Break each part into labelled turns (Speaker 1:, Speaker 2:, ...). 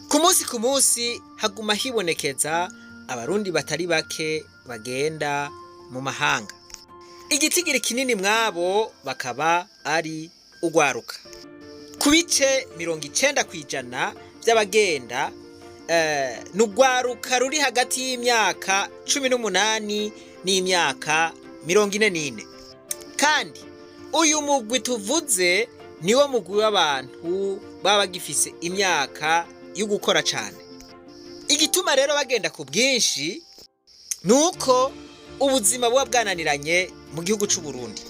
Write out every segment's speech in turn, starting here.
Speaker 1: Ku munsi ku munsi haguma hibonekeza Abarundi batari bake bagenda mu mahanga. Igitigiri kinini mwabo bakaba ari ugwaruka. Ku bice 90% by'abagenda ni ugwaruka ruri hagati y'imyaka 18 n'imyaka 44. Kandi uyu mugwi tuvuze niwo mugwi w'abantu baba bagifise imyaka yo gukora cane. Igituma rero bagenda ku bwinshi ni uko ubuzima buba bwananiranye mu gihugu c'u Burundi,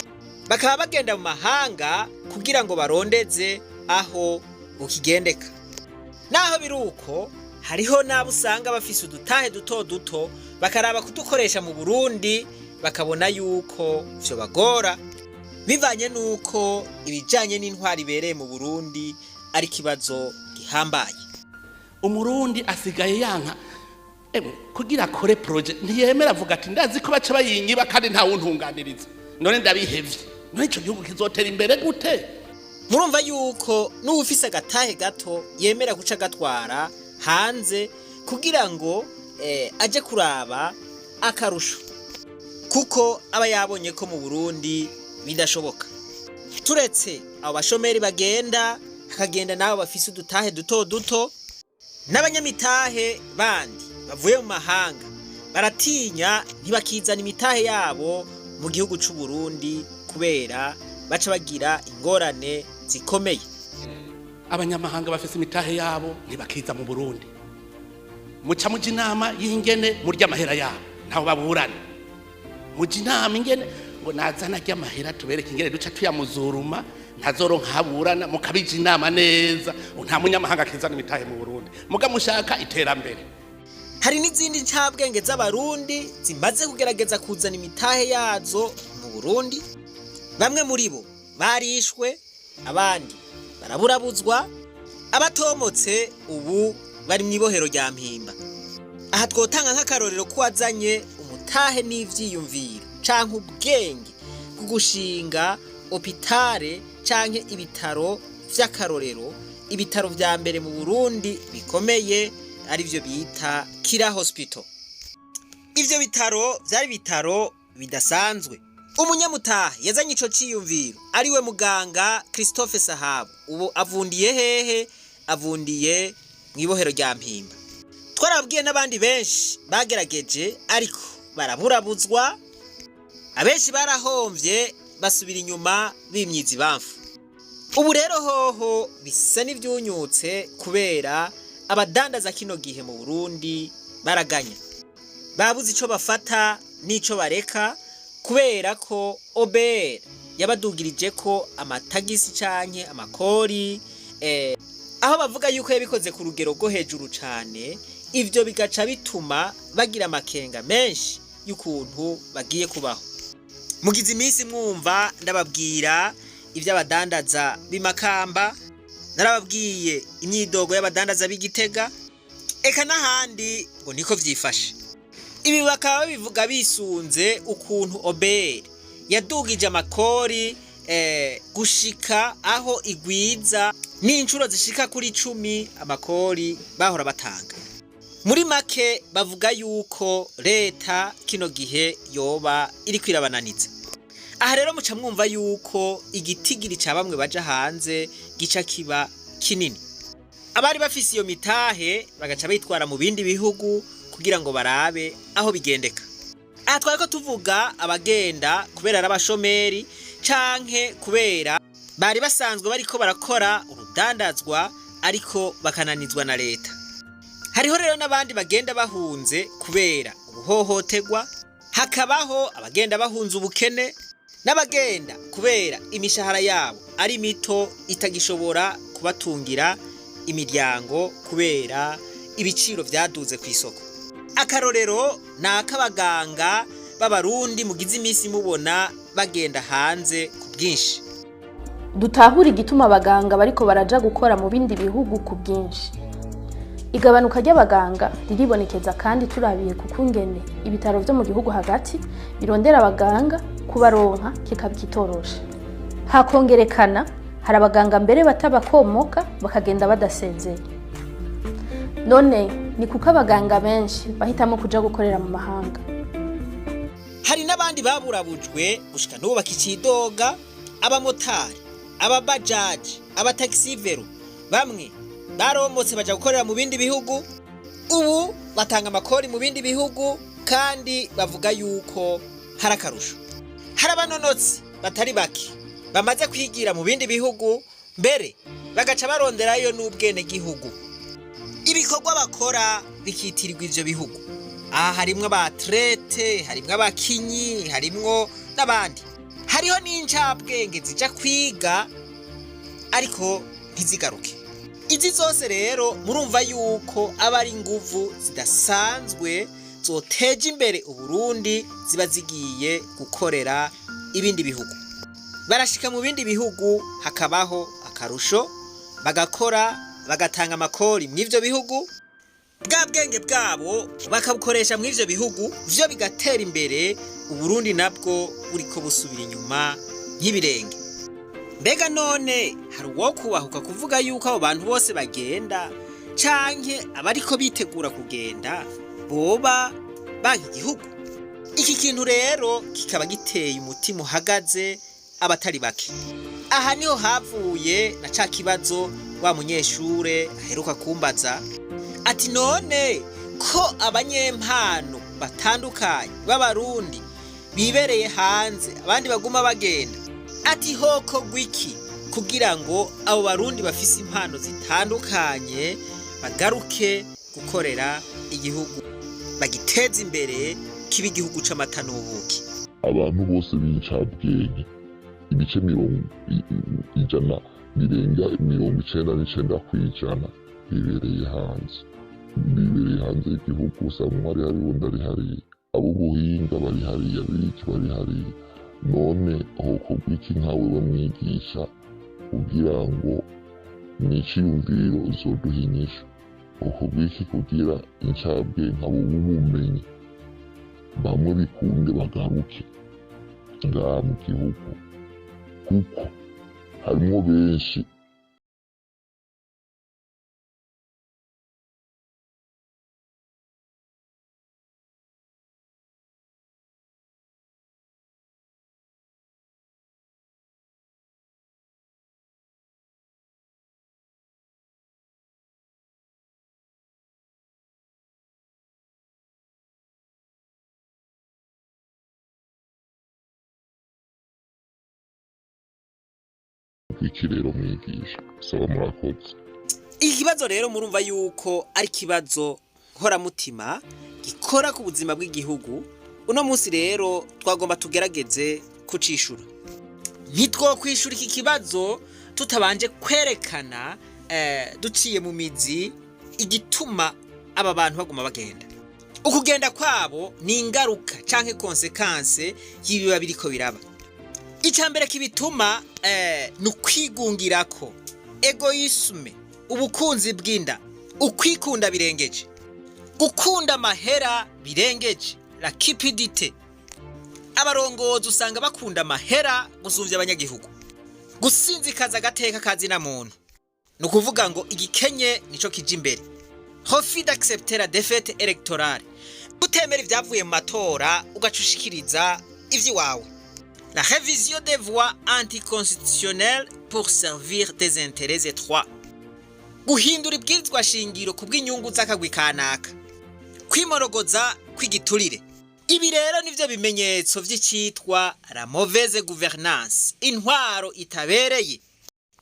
Speaker 1: bakaba bagenda mu mahanga kugira ngo barondeze aho bukigendeka. Naho biri uko, hariho n'abo usanga bafise udutahe duto duto, bakaraba kudukoresha mu Burundi, bakabona yuko vyobagora bivanye n'uko ibijanye n'intwari ibereye mu Burundi ari ikibazo gihambaye.
Speaker 2: Umurundi asigaye yanka, emwe, kugira akore projet ntiyemera, avuga ati: "Ndazi ko baca bayinyiba kandi nta wuntunganiriza, none ndabihevye." None ico gihugu kizotera imbere gute?
Speaker 1: Murumva yuko n'uwufise agatahe gato yemera guca agatwara hanze kugira ngo aje kuraba akarusho, kuko aba yabonye ko mu Burundi bidashoboka. Turetse abo bashomeri bagenda, hakagenda n'abo bafise udutahe duto duto, n'abanyamitahe bandi bavuye mu mahanga baratinya, ntibakizana imitahe yabo mu gihugu c'u Burundi kubera baca bagira ingorane zikomeye.
Speaker 2: Abanyamahanga bafise imitahe yabo ntibakiza mu Burundi. Muca muja inama y'ingene murya amahera yabo, ntaho baburana. Muja inama ingene ngo nazana arya amahera, tubereke ingene duca tuyamuzuruma, ntazoronka haburana. Mukabija inama neza, ngo nta munyamahanga akizana imitahe mu Burundi, muga mushaka iterambere.
Speaker 1: Hari n'izindi ncabwenge z'Abarundi zimaze kugerageza kuzana imitahe yazo mu Burundi. Bamwe muri bo barishwe, abandi baraburabuzwa, abatomotse ubu bari mu ibohero rya Mpimba. Aha twotanga nk'akarorero ko wazanye umutahe n'ivyiyumviro canke ubwenge bwo gushinga hôpital canke ibitaro vy'akarorero, ibitaro vya mbere mu Burundi bikomeye, arivyo bita Kira Hospital. Ivyo bitaro vyari ibitaro bidasanzwe. Umunyamutahe yazanye ico ciyumviro ariwe muganga Christophe Sahabu, ubu avundiye hehe? Avundiye mw'ibohero rya Mpimba. Twarabwiye n'abandi benshi bagerageje, ariko baraburabuzwa, abenshi barahomvye, basubira inyuma bimyiza ibamfu. Ubu rero hoho bisa n'ivyunyutse, kubera abadandaza kino gihe mu Burundi baraganya, babuze ico bafata n'ico bareka, kubera ko OBR yabadugirije ko amatagisi canke amakori, aho bavuga yuko yabikoze ku rugero rwo hejuru cane. Ivyo bigaca bituma bagira amakenga menshi y'ukuntu bagiye kubaho. Mugize iminsi mwumva ndababwira ivy'abadandaza b'imakamba, narababwiye imyidogo y'abadandaza b'Igitega, eka n'ahandi ngo niko vyifashe. Ibi bakaba babivuga bisunze ukuntu OBR yadugije amakori gushika aho igwiza n'inshuro zishika kuri 10 amakori bahora batanga. Muri make, bavuga yuko leta kino gihe yoba iriko irabananiza. Aha rero muca mwumva yuko igitigiri ca bamwe baja hanze gica kiba kinini. Abari bafise iyo mitahe bagaca bitwara mu bindi bihugu kugira ngo barabe aho bigendeka. Aha twariko tuvuga abagenda kubera ari abashomeri canke kubera bari basanzwe bariko barakora urudandazwa, ariko bakananizwa na leta. Hariho rero n'abandi bagenda bahunze kubera ubuhohoterwa, hakabaho abagenda bahunze ubukene, n'abagenda kubera imishahara yabo ari mito, itagishobora kubatungira imiryango kubera ibiciro vyaduze ku isoko. Akarorero ni ak'abaganga b'Abarundi mugize iminsi mubona bagenda hanze ku bwinshi.
Speaker 3: Dutahure igituma abaganga bariko baraja gukora mu bindi bihugu ku bwinshi. Igabanuka ry'abaganga riribonekeza, kandi turabiye ku kungene ibitaro vyo mu gihugu hagati birondera abaganga, kubaronka kikaba kitoroshe. Hakongerekana hari abaganga mbere batabakomoka, bakagenda badasezeye. None ni kuko abaganga benshi bahitamo kuja gukorera mu mahanga.
Speaker 1: Hari n'abandi baburabujwe gushika n'ubu bakicidoga: abamotari, ababajaji, abataxi-vélo. Bamwe baromotse baja gukorera mu bindi bihugu, ubu batanga amakori mu bindi bihugu kandi bavuga yuko hari akarusho. Hari abanonotsi batari bake bamaze kwigira mu bindi bihugu, mbere bagaca baronderayo n'ubwenegihugu, ibikorwa bakora bikitirirwa ivyo bihugu. Aha harimwo aba athlètes, harimwo abakinyi, harimwo n'abandi. Hariho n'incabwenge zija kwiga ariko ntizigaruke. Izi zose rero murumva yuko aba ari inguvu zidasanzwe zoteje imbere Uburundi, ziba zigiye gukorera ibindi bihugu. Barashika mu bindi bihugu, hakabaho akarusho, bagakora, bagatanga amakori mw'ivyo bihugu, bwa bwenge bwabo bakabukoresha mw'ivyo bihugu, vyo bigatera imbere. Uburundi nabwo buriko busubira inyuma nk'ibirenge. Mbega none hari uwo kubahuka kuvuga yuko abo bantu bose bagenda canke abariko bitegura kugenda boba banka igihugu? Iki kintu rero kikaba giteye umutima uhagaze abatari bake. Aha niho havuye na ca kibazo wa munyeshure aheruka kumbaza ati: "None ko abanyempano batandukanye b'Abarundi bibereye hanze, abandi baguma bagenda," ati, "hoko gwiki kugira ngo abo Barundi bafise impano zitandukanye bagaruke gukorera igihugu, bagiteze imbere, kiba igihugu c'amata n'ubuki?"
Speaker 4: Abantu bose b'incabwenge, ibice 100 birenga 99% bibereye hanze, bibereye hanze y'igihugu. Usanga umwe ari hariya, uwundi ari hariya, ab'ubuhinga bari hariya, biki bari hariya. None hokorwa iki nkawe we mwigisha kugira ngo mw'iciyumviro uzoduha inyishu? Hokorwa iki kugira incabwenge abo b'ubumenyi bamwe bikunde bagaruke ngaha mu gihugu, kuko harimwo benshi? Iki rero mwigisha, saba, murakoze.
Speaker 1: Iki kibazo rero murumva yuko ari ikibazo nkoramutima gikora ku buzima bw'igihugu. Uno munsi rero twagomba tugerageze kucishura. Ntitwokwishura iki kibazo tutabanje kwerekana duciye mu mizi igituma aba bantu baguma bagenda. Ukugenda kwabo ni ingaruka canke conséquence y'ibiba biriko biraba. Icya mbere kibituma ni ukwigungirako, égoïsme, ubukunzi bw'inda, ukwikunda birengeje, gukunda amahera birengeje, la cupidité. Abarongozi usanga bakunda amahera gusumvya abanyagihugu. Gusinzikaza agateka kazina muntu, ni ukuvuga ngo igikenye nico kija imbere. Refus d'accepter la défaite électorale, kutemera ivyavuye mu matora, ugaca ushikiriza ivy'iwawe. La révision des voies anticonstitutionnelles pour servir des intérêts étroits, guhindura ibwirizwa shingiro ku bw'inyungu z'akagwi kanaka, kwimorogoza kw'igiturire. Ibi rero nivyo bimenyetso vy'icitwa la mauvaise gouvernance, intwaro itabereye.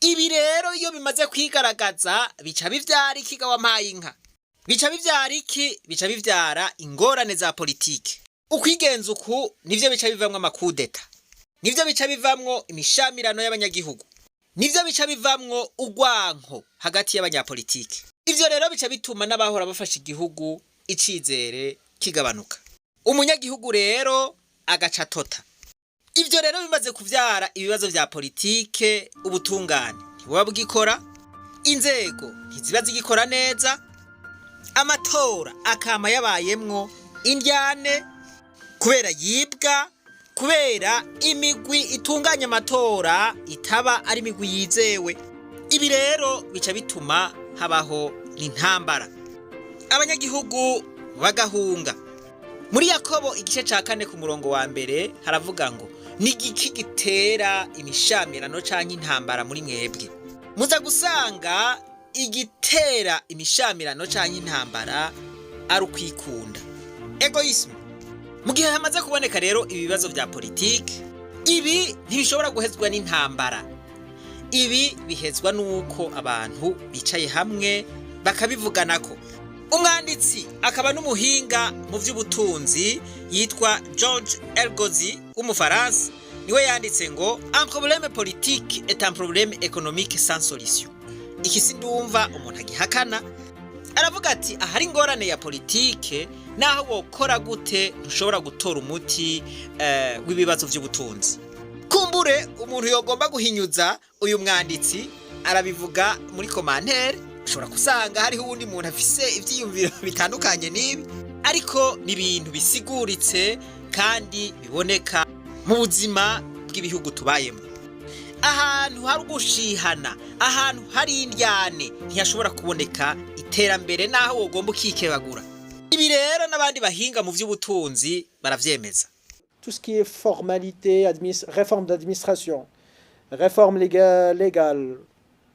Speaker 1: Ibi rero iyo bimaze kwigaragaza bica bivyara iki ga wampaye inka? Bica bivyara iki? Bica bivyara ingorane za politike. Ukwigenza uku nivyo bica bivamwo ama coups d'état, nivyo bica bivamwo imishamirano y'abanyagihugu, nivyo bica bivamwo urwanko hagati y'abanyapolitike. Ivyo rero bica bituma n'abahora bafasha igihugu icizere kigabanuka, umunyagihugu rero agaca atota. Ivyo rero bimaze kuvyara ibibazo vya politike, ubutungane ntibuba bugikora, inzego ntiziba zigikora neza, amatora akama yabayemwo indyane kubera yibwa, kubera imigwi itunganya amatora itaba ari imigwi yizewe. Ibi rero bica bituma habaho Ni intambara, abanyagihugu bagahunga. Muri Yakobo igice ca 4 ku murongo wa 1 haravuga ngo: "Ni igiki gitera imishamirano canke intambara muri mwebwe?" Muza gusanga igitera imishamirano canke intambara ari ukwikunda, égoïsme. Mu gihe hamaze kuboneka rero ibibazo vya politiki, ibi ntibishobora guhezwa n'intambara. Ibi bihezwa n'uko abantu bicaye hamwe bakabivuganako. Umwanditsi akaba n'umuhinga mu by'ubutunzi yitwa George Elgozi w'Umufaransa niwe yanditse ngo: "Un problème politique est un problème économique sans solution." Iki sindumva umuntu agihakana. Aravuga ati: "Ahari ingorane ya politike, naho wokora gute ntushobora gutora umuti w'ibibazo by'ubutunzi." Kumbure umuntu yogomba guhinyuza uyu mwanditsi arabivuga muri commentaire. Ushobora gusanga hariho uwundi muntu afise ivyiyumviro bitandukanye n'ibi, ariko ni ibintu bisiguritse kandi biboneka mu buzima bw'ibihugu tubayemo. Ahantu hari ugushihana, ahantu hari indyane, ntiyashobora kuboneka iterambere naho wogomba ukikebagura. Ibi rero n'abandi bahinga mu by'ubutunzi baravyemeza.
Speaker 5: Tout ce qui est formalité, réforme d'administration, réforme légale,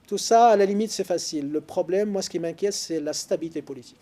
Speaker 5: tout ça, à la limite, c'est facile. Le problème, moi, ce qui m'inquiète, c'est la stabilité politique.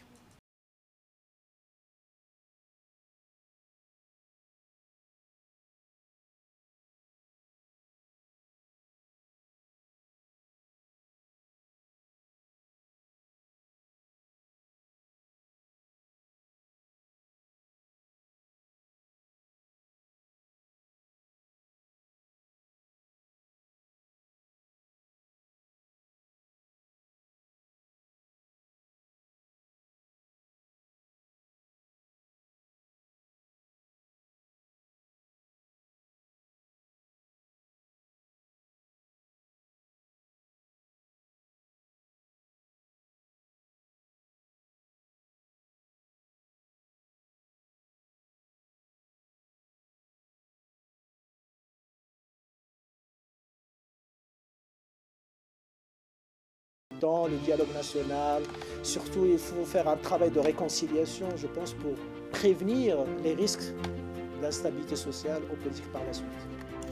Speaker 5: Dans le dialogue national, surtout, il faut faire un travail de réconciliation, je pense, pour prévenir les risques d'instabilité sociale ou politique par la suite.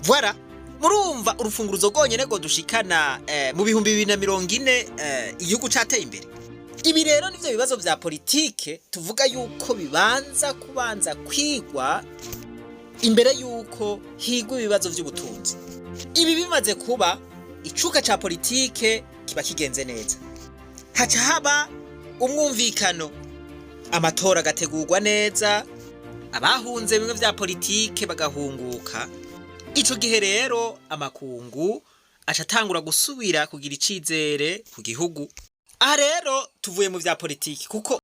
Speaker 1: Voilà, murumva urufunguruzo rwonyene ngo dushikana mu 2040 igihugu cateye imbere. Ibi rero nivyo bibazo vya politike tuvuga yuko bibanza kubanza kwigwa imbere yuko higwa ibibazo vy'ubutunzi. Ibi bimaze kuba, icuka ca politike kiba kigenze neza, haca haba umwumvikano, amatora agategurwa neza, abahunze bimwe vya politike bagahunguka. Ico gihe rero amakungu aca atangura gusubira kugira icizere ku gihugu. Aha rero tuvuye mu vya politiki kuko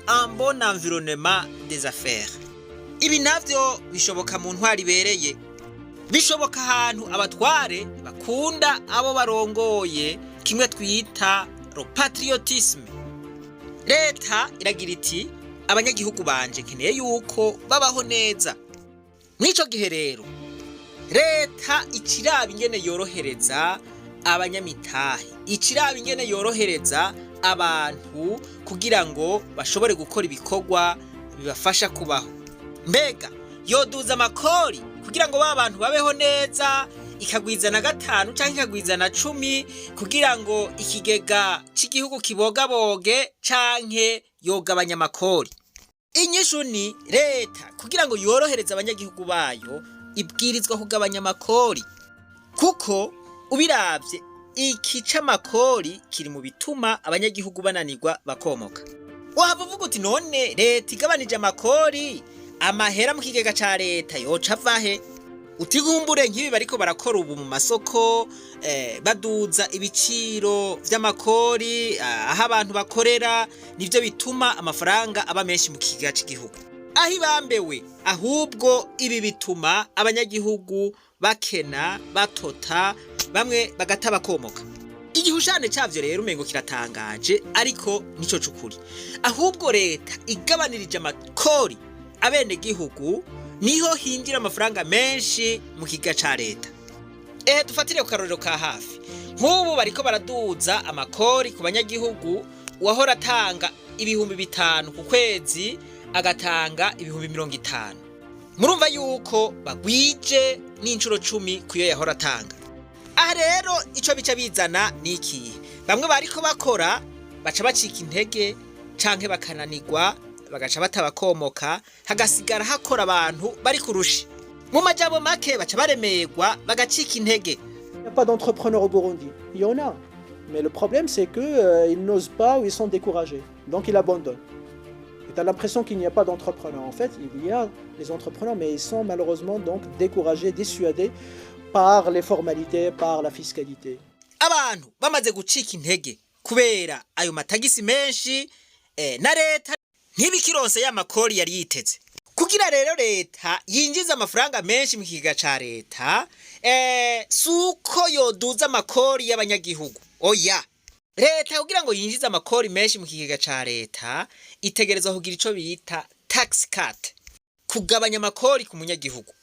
Speaker 1: un bon environnement des affaires. Ibi navyo bishoboka mu ntwari ibereye, bishoboka ahantu abatware bakunda abo barongoye, kimwe twita le patriotisme. Leta iragira iti: "Abanyagihugu banje nkeneye yuko babaho neza." Mw'ico gihe rero leta ikiraba ingene yorohereza abanyamitahe, ikiraba ingene yorohereza abantu kugira ngo bashobore gukora ibikorwa bibafasha kubaho. Mbega yoduza amakori kugira ngo ba bantu babeho neza, ikagwiza na 5 canke ikagwiza na 10 kugira ngo ikigega c'igihugu kibogaboge, canke yogabanya amakori? Inyishu ni leta kugira ngo yorohereze abanyagihugu bayo, ibwirizwa kugabanya amakori, kuko ubiravye iki c'amakori kiri mu bituma abanyagihugu bananirwa bakomoka. Wahava uvuga uti: "None leta igabanije amakori, amahera mu kigega ca leta yoca avahe?" Utigumbure nk'ibi bariko barakora ubu mu masoko, baduza ibiciro vy'amakori aho abantu bakorera, nivyo bituma amafaranga aba menshi mu kigega c'igihugu. Aho ibambewe, ahubwo ibi bituma abanyagihugu bakena, batota, bamwe bagata bakomoka. Igihushane cavyo rero umengo kiratangaje, ariko nico cukuri. Ahubwo leta igabanirije amakori abenegihugu, niho hinjira amafaranga menshi mu kigega ca leta. Ehe, dufatire ku karorero ka hafi. Nk'ubu bariko baraduza amakori ku banyagihugu, uwahora atanga 5000 ku kwezi agatanga 50,000. Murumva yuko bagwije n'incuro 10 kuyo yahora atanga. Aha rero ico bica bizana ni ikihe? Bamwe bariko bakora baca bacika intege canke bakananirwa, bagaca batabakomoka, hagasigara hakora abantu bari kurusha. Mu majambo make, baca baremerwa, bagacika intege.
Speaker 5: Il n'y a pas d'entrepreneurs au Burundi. Il y en a. Mais le problème, c'est qu'ils n'osent pas ou ils sont découragés. Donc ils abandonnent. Et tu as l'impression qu'il n'y a pas d'entrepreneurs. En fait, il y a des entrepreneurs, mais ils sont malheureusement donc découragés, dissuadés par les formalités, par la fiscalité.
Speaker 1: Abantu bamaze gucika intege kubera ayo matagisi menshi, na leta ntibikironse ya makori yari yiteze. Kugira rero leta yinjiza amafaranga menshi mu kigega ca leta, suko yoduza amakori y'abanyagihugu, oya. Leta kugira ngo yinjize amakori menshi mu kigega ca leta, itegerezwa kugira ico bita tax cut, kugabanya amakori ku munyagihugu.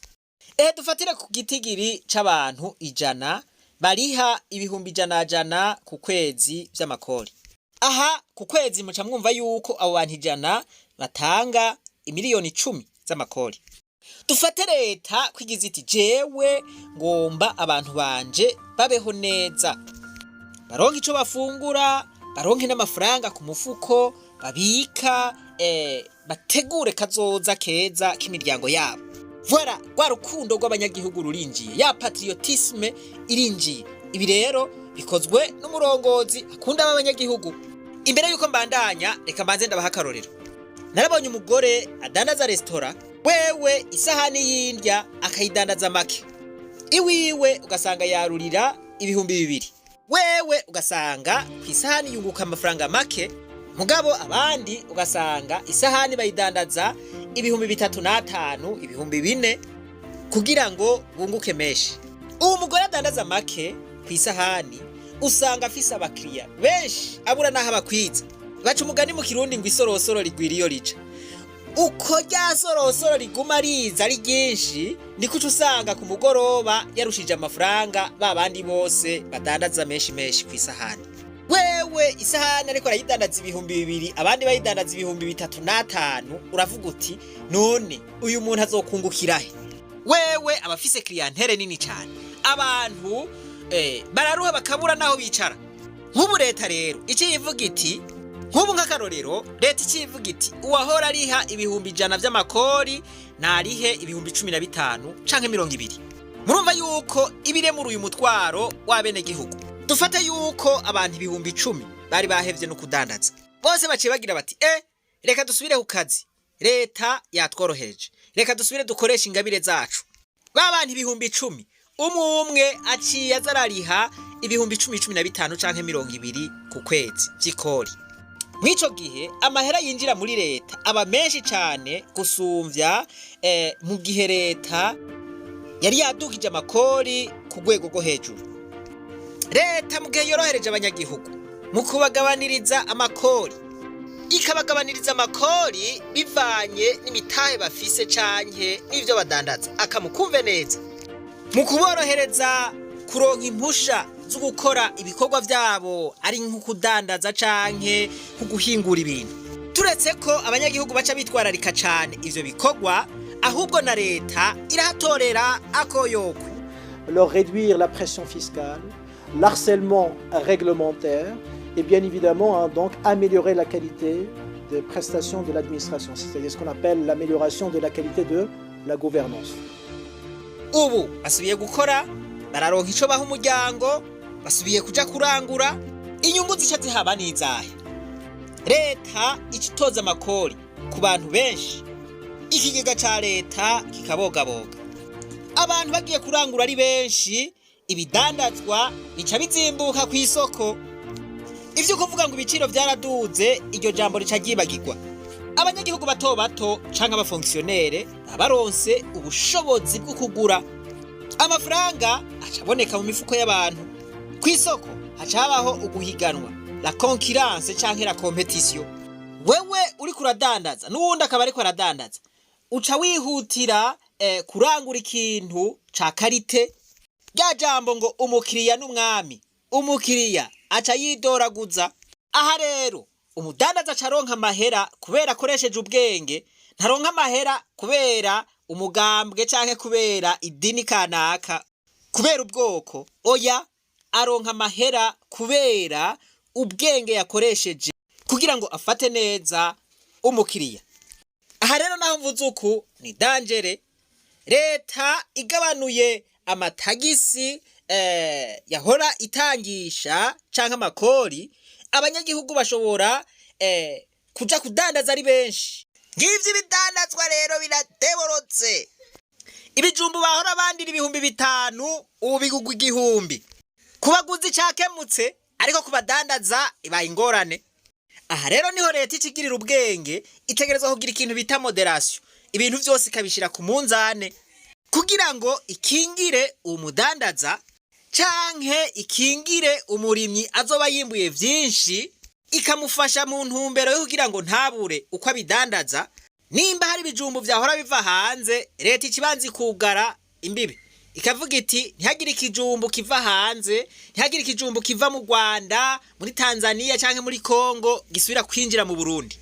Speaker 1: Ehe, dufatire ku gitigiri c'abantu 100 bariha ibihumbi ijana jana ku kwezi vy'amakori. Aha ku kwezi muca mwumva yuko abo bantu 100 batanga imiliyoni 10 z'amakori. Dufate leta kwigiza iti: "Jewe ngomba abantu banje babeho neza, baronke ico bafungura, baronke n'amafaranga ku mufuko babika, bategure kazoza keza k'imiryango yabo." Voilà, rwa rukundo rw'abanyagihugu rurinjiye, ya patriotisme irinjiye. Ibi rero bikozwe n'umurongozi akunda abanyagihugu. Imbere yuko mbandanya, reka mbanze ndabaha akarorero. Narabonye umugore adandaza resitora, wewe isahani y'indya akayidandaza make, iwiwe ugasanga yarurira 2000. Wewe ugasanga ku isahani yunguka amafaranga make, mugabo abandi ugasanga isahani bayidandaza 3,500, 4,000, kugira ngo bunguke menshi. Uwo mugore adandaza make ku isahani usanga afise abakiriya benshi, abura n'aho abakwiza. Baca umugani mu Kirundi ngo isorosoro rigwira iyo rica. Uko rya sorosoro riguma riza ari ryinshi, niko uca usanga ku mugoroba yarushije amafaranga ba bandi bose badandaza menshi menshi ku isahani. Wewe isahani ariko arayidandaza 2000, abandi bayidandaza 3,500. Uravuga uti: "None uyu muntu azokungukirahe?" Wewe aba afise clientèle nini cyane, abantu bararuha bakabura naho bicara. Nk'ubu leta rero icyo ivuga iti, nk'ubu nk'akarorero, leta icyo ivuga iti: "Uwahora ariha 100,000 vy'amakori narihe 15,000 canke 20." Murumva yuko ibiremura uyu mutwaro w'abenegihugu. Dufate yuko abantu 10,000 bari bahevye no kudandaza, bose baciye bagira bati: "Reka dusubire ku kazi, leta yatworohereje, reka dusubire dukoreshe ingabire zacu." Ba bantu 10,000, umwe umwe aciye aza arariha 10,000, 15 canke 20 ku kwezi vy'ikori. Mw'ico gihe amahera yinjira muri leta aba menshi cane gusumvya mu gihe leta yari yadugije amakori ku rwego rwo hejuru. Leta mu gihe yorohereje abanyagihugu mu kubagabaniriza amakori, ikabagabaniriza amakori bivanye n'imitahe bafise canke n'ivyo badandaza, akamukumve neza, mu kuborohereza kuronka impusha zo gukora ibikorwa vyabo, ari nko kudandaza canke nko guhingura ibintu, turetse ko abanyagihugu baca bitwararika cane ivyo bikorwa, ahubwo na leta irahatorera akoyokwe.
Speaker 5: Leur réduire la pression fiscale, l'harcèlement réglementaire et bien évidemment, hein, donc améliorer la qualité des des prestations de l'administration, c'est-à-dire ce qu'on appelle l'amélioration de la qualité de la gouvernance.
Speaker 1: Ubu basubiye gukora, bararonka ico baha umuryango, basubiye kuja kurangura. Inyungu zica zihaba n'izahe? Leta ica itoza amakori ku bantu benshi, ikigega ca leta kikabogaboga. Abantu bagiye kurangura ari benshi, ibidandazwa bica bizimbuka ku isoko. Ivyo kuvuga ngo ibiciro vyaraduze, iryo jambo rica ryibagirwa. Abanyagihugu bato bato canke abafonctionnaires baba baronse ubushobozi bwo kugura. Amafaranga aca aboneka mu mifuko y'abantu. Ku isoko haca habaho uguhiganwa, la concurrence canke la compétition. Wewe uriko uradandaza n'uwundi akaba ariko aradandaza, uca wihutira kurangura ikintu ca qualité. Rya jambo ngo umukiriya n'umwami, umukiriya aca yidoraguza. Aha rero umudandaza aca aronka amahera kubera akoresheje ubwenge, ntaronka amahera kubera umugambwe canke kubera idini kanaka, kubera ubwoko. Oya, aronka amahera kubera ubwenge yakoresheje kugira ngo afate neza umukiriya. Aha rero naho mvuze uku, ni danger. Leta igabanuye amatagisi yahora itangisha canke amakori, abanyagihugu bashobora kuja kudandaza ari benshi. Ngivyo ibidandazwa rero biradeborotse. Ibijumbu bahora bandira 5000, ubu bigugwa 1000. Ku baguzi cakemutse, ariko ku badandaza ibaye ingorane. Aha rero niho leta ikigirira ubwenge. Itegerezwa kugira ikintu bita modération, ibintu vyose ikabishira ku munzane kugira ngo ikingire umudandaza canke ikingire umurimyi azoba yimbuye vyinshi, ikamufasha mu ntumbero yo kugira ngo ntabure uko abidandaza. Nimba hari ibijumbu vyahora biva hanze, leta ikibanza ikugara imbibe, ikavuga iti ntihagire ikijumbu kiva hanze, ntihagire ikijumbu kiva mu Rwanda, muri Tanzania canke muri Kongo gisubira kwinjira mu Burundi.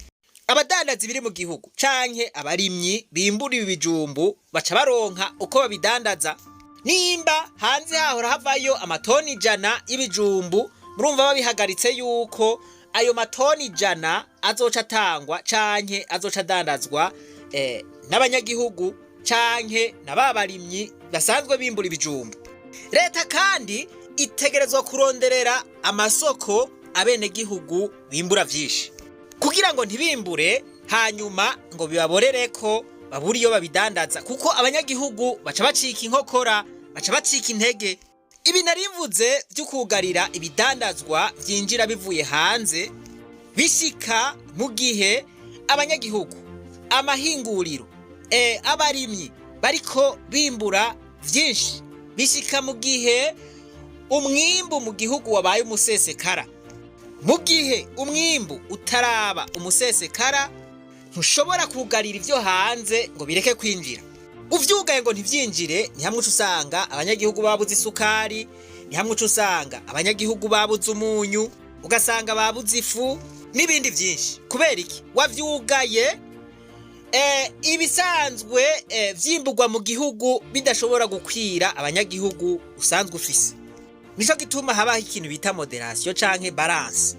Speaker 1: Abadandazi biri mu gihugu canke abarimyi bimbura ibi bijumbu baca baronka uko babidandaza. Nimba hanze hahora havayo amatoni 100 y'ibijumbu, murumva babihagaritse yuko ayo matoni 100 azoca atangwa canke azoca adandazwa n'abanyagihugu canke na ba barimyi basanzwe bimbura ibijumbu. Leta kandi itegerezwa kuronderera amasoko abenegihugu bimbura vyinshi kugira ngo ntibimbure hanyuma ngo bibaborereko, babure iyo babidandaza, kuko abanyagihugu baca bacika inkokora, baca bacika intege. Ibi narimvuze vyo kugarira ibidandazwa vyinjira bivuye hanze bishika mu gihe abanyagihugu, amahinguriro, abarimyi bariko bimbura vyinshi, bishika mu gihe umwimbu mu gihugu wabaye umusesekara. Mu gihe umwimbu utaraba umusesekara, ntushobora kugarira ivyo hanze ngo bireke kwinjira. Uvyugaye ngo ntivyinjire, ni hamwe uca usanga abanyagihugu babuze isukari, ni hamwe uca usanga abanyagihugu babuze umunyu, ugasanga babuze ifu n'ibindi vyinshi. Kubera iki wavyugaye? Ibisanzwe vyimburwa mu gihugu bidashobora gukwira abanyagihugu usanzwe ufise. Nico gituma habaho ikintu bita modération canke balance.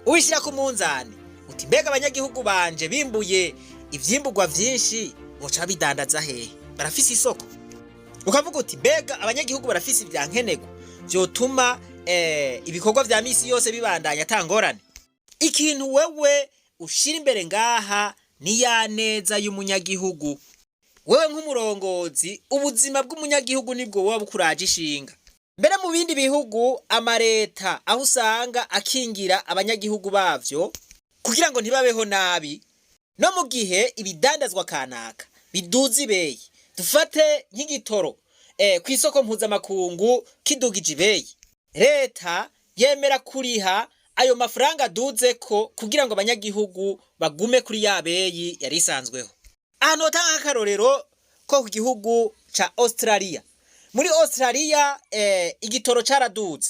Speaker 1: Ubishira ku munzani uti mbega abanyagihugu banje bimbuye ivyimburwa vyinshi boca bidandaza hehe? Barafise isoko? Ukavuga uti mbega abanyagihugu barafise ivyankenerwa vyotuma ibikorwa vya misi yose bibandanya atangorane? Ikintu wewe ushira imbere ngaha ni ya neza y'umunyagihugu. Wewe nk'umurongozi, ubuzima bw'umunyagihugu nibwo buba bukuraje ishinga. Mbere mu bindi bihugu, amareta aho usanga akingira abanyagihugu bavyo kugira ngo ntibabeho nabi, no mu gihe ibidandazwa kanaka biduza ibeyi, dufate nk'igitoro, ku isoko mpuzamakungu kidugije ibeyi, leta yemera kuriha ayo mafaranga aduze ko kugira ngo abanyagihugu bagume kuri ya beyi yari isanzweho. Ahantu hotanga nk'akarorero ko ku gihugu ca Australia. Muri Australia igitoro caraduze.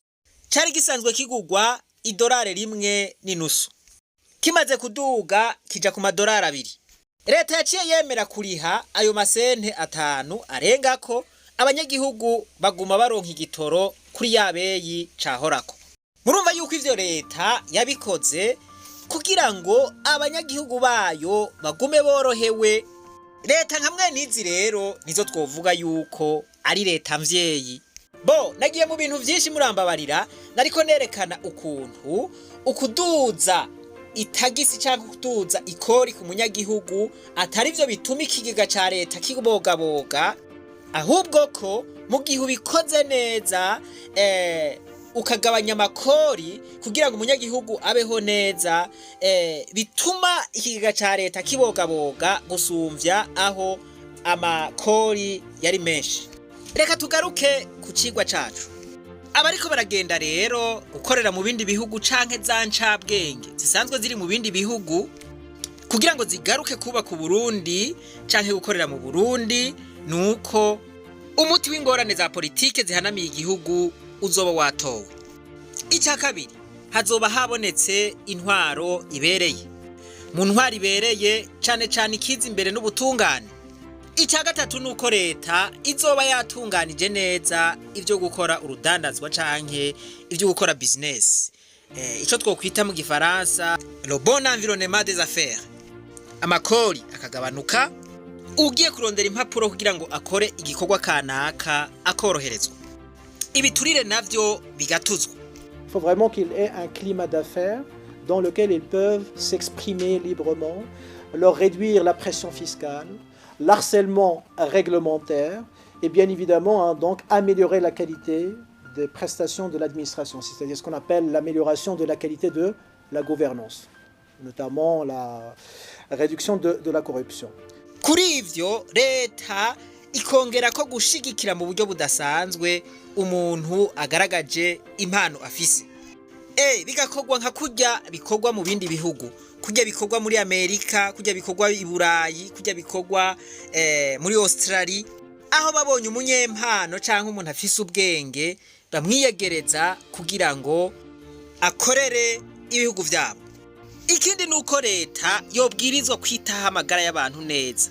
Speaker 1: Cari gisanzwe kigurwa idolari 1.5, kimaze kuduga kija ku madolari 2. Leta yaciye yemera kuriha ayo masente 5 arengako, abanyagihugu baguma baronka igitoro kuri ya beyi cahorako. Murumva yuko ivyo leta yabikoze. Kugira ngo abanyagihugu bayo bagume borohewe. Leta nka mwene izi rero nizo twovuga yuko ari leta mvyeyi. Bo nagiye mu bintu vyinshi, murambabarira. Nariko nerekana ukuntu ukuduza itagisi cyangwa kuduza ikori ku munyagihugu atari byo bituma ikigega ca leta kibogaboga, ahubwo ko mu gihe ubikoze neza, ukagabanya amakori kugira ngo umunyagihugu abeho neza, bituma ikigega ca leta kibogaboga gusumvya aho amakori yari menshi. Reka tugaruke ku cigwa cacu. Abariko baragenda rero gukorera mu bindi bihugu canke za ncabwenge zisanzwe ziri mu bindi bihugu kugira ngo zigaruke kubaka Uburundi canke gukorera mu Burundi, nuko umuti w'ingorane za politike zihanamiye igihugu uzoba watowe. Icya kabiri, hazoba habonetse intwaro ibereye. Mu ntwaro ibereye, cane cane ikiza imbere n'ubutungane. Icya gatatu ni uko leta izoba yatunganije neza ibyo gukora urudandazwa canke ibyo gukora business, ico twokwita mu Gifaransa le bon environnement des affaires. Amakori akagabanuka, ugiye kurondera impapuro kugira ngo akore igikorwa kanaka akoroherezwa, ibiturire navyo bigatuzwa.
Speaker 5: Il faut vraiment qu'il ait un climat d'affaires dans lequel ils peuvent s'exprimer librement, leur réduire la pression fiscale, l'harcèlement réglementaire et bien évidemment, hein, donc améliorer la qualité des prestations de l'administration, c'est-à-dire ce qu'on appelle l'amélioration de la qualité de la gouvernance, notamment la réduction de la corruption.
Speaker 1: Kuri ivyo, leta ikongera ko gushigikira mu buryo budasanzwe umuntu agaragaje impano afise, bigakorwa nka kurya bikorwa mu bindi bihugu, kurya bikorwa muri Amerika, kurya bikorwa i Burayi, kurya bikorwa muri Australia, aho babonye umunyempano canke umuntu afise ubwenge bamwiyegereza kugira ngo akorere ibihugu vyabo. Ikindi ni uko leta yobwirizwa kwitaho amagara y'abantu neza,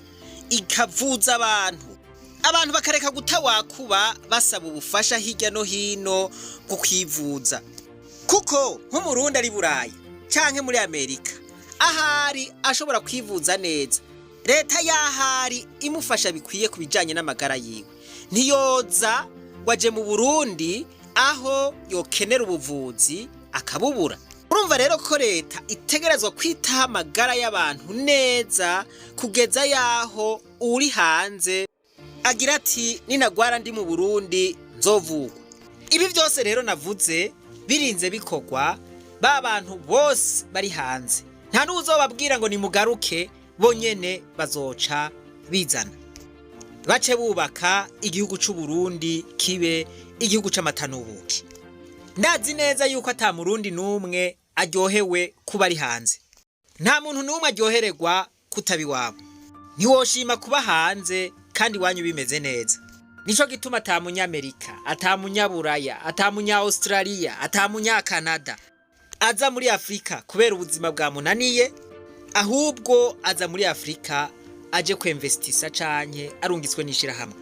Speaker 1: ikavuza abantu, abantu bakareka guta wakuba basaba ubufasha hirya no hino bwo kwivuza, kuko nk'Umurundi ari Burayi canke muri Amerika ahari ashobora kwivuza neza, leta yahari imufasha bikwiye ku bijanye n'amagara yiwe, ntiyoza ngo aje mu Burundi aho yokenera ubuvuzi akabubura. Urumva rero ko leta itegerezwa kwitaho amagara y'abantu neza kugeza yaho uri hanze agira ati: "Ninagwara ndi mu Burundi nzovugwa." Ibi byose rero navuze birinze bikorwa, ba bantu bose bari hanze nta n'uzobabwira ngo nimugaruke, bonyene bazoca bizana, bace bubaka igihugu c'u Burundi kibe igihugu c'amata n'ubuki. Ndazi neza yuko ata Murundi n'umwe aryohewe kuba ari hanze. Nta muntu n'umwe aryohererwa kutaba iwabo. Ntiwoshima kuba hanze kandi iwanyu bimeze neza. Nico gituma ata Munyamerika, ata Munyaburaya, ata Munya Australia, ata Munyakanada aza muri Afurika kubera ubuzima bwamunaniye, ahubwo aza muri Afurika aje kwemvestisa canke arungitswe n'ishirahamwe.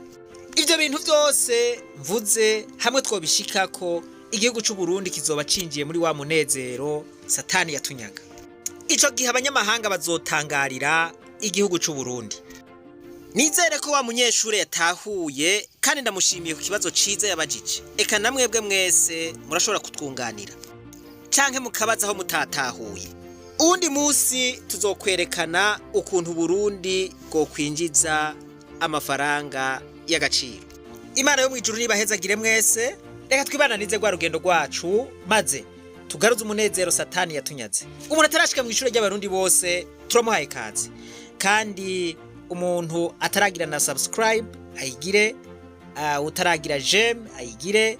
Speaker 1: Ivyo bintu vyose mvuze, hamwe twobishikako, igihugu c'u Burundi kizoba cinjiye muri wa munezero Satani yatunyaga. Ico gihe abanyamahanga bazotangarira igihugu c'u Burundi. Nizere ko wa munyeshure yatahuye, kandi ndamushimiye ku kibazo ciza yabajije. Eka namwebwe mwese murashobora kutwunganira canke mukabaza aho mutatahuye. Uwundi musi tuzokwerekana ukuntu Burundi bwokwinjiza amafaranga y'agaciro. Imana yo mwijuru nibahezagire mwese. Reka twibananize rwa rugendo rwacu, maze tugaruze umunezero Satani yatunyaze. Umuntu atarashika mu ishure ry'Abarundi bose turamuhaye kaze, kandi umuntu ataragira na subscribe ayigire, utaragira j'aime ayigire,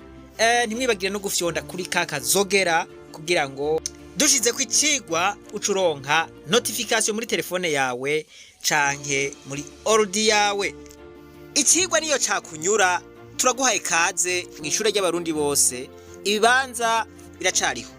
Speaker 1: ntimwibagire no gufyonda kuri ka kazogera kugira ngo dushize ku icigwa ucuronka notification muri telefone yawe canke muri ordi yawe. Icigwa niyo cakunyura, turaguhaye kaze mu ishure ry'Abarundi bose. Ibibanza biracariho.